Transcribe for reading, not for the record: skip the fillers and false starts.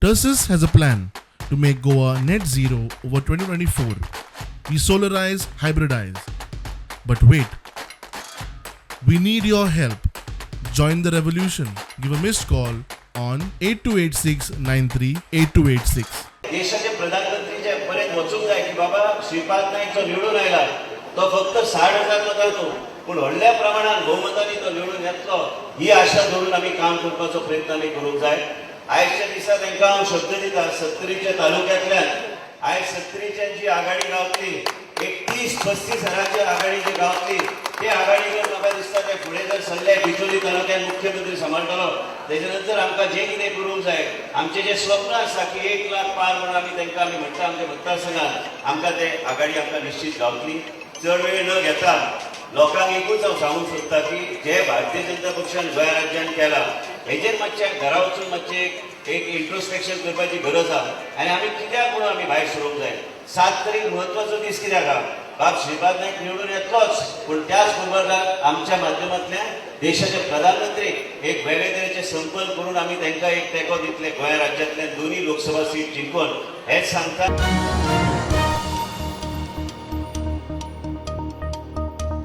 Tersus has a plan to make Goa net zero over 2024. We solarize, hybridize. But wait, we need your help. Join the revolution. Give a missed call on 8286 938286. देशाचे प्रधानमंत्री जे पर्यंत वचूंक जाय की बाबा श्रीपाद नायक जो निवडून आयला तो फक्त 60,000 मतांचो, पूण व्हडल्या प्रमाणात भोवमतांनी तो निवडून येतलो ही आशा धरून आमी काम करपाचो प्रयत्न आमी करूंक जाय. आयच्या दिसा तांकां हांव शब्द दिता, सत्तरीच्या तालुक्यांतल्यान आयज सत्तरीच्यान जी आघाडी गावतली, एक 30-35 हजाराची आघाडी जी गावतली, ते आघाडी घेवन म्हाका दिसता ते फुडें जर सरले, बिचोली तालुक्यात मुख्यमंत्री सांबाळटलो. तेजे नंतर आमकां जें कितें करूंक जाय, आमचें जें स्वप्न आसा की 1 लाख पार म्हणून आमी तांकां आमी म्हणटा, आमच्या मतदारसंघात आमकां ते आघाडी आमकां निश्चित गावतली. चड वेळ न घेता लोकांक एकूच हांव सांगूंक सोदता की जे भारतीय जनता पक्षान गोंया राज्यान केला हेजेर मातशें घरा वचून मातशें एक इंट्रोस्पेक्शन करपाची गरज आहा आनी आमी कित्याक म्हणून आमी भायर सरूंक जाय. 7 तारीख म्हत्वाचो दीस कित्याक आहा? बाब श्रीपाद नायक निवडून येतलोच, पूण त्याच बरोबर आमच्या माध्यमांतल्यान देशाचे प्रधानमंत्री एक वेगळे तरेचे संकल्प करून आमी तांकां एक तेंको दितले गोंया राज्यांतल्यान दोन्ही लोकसभा सीट जिंकोवन, हेच सांगता.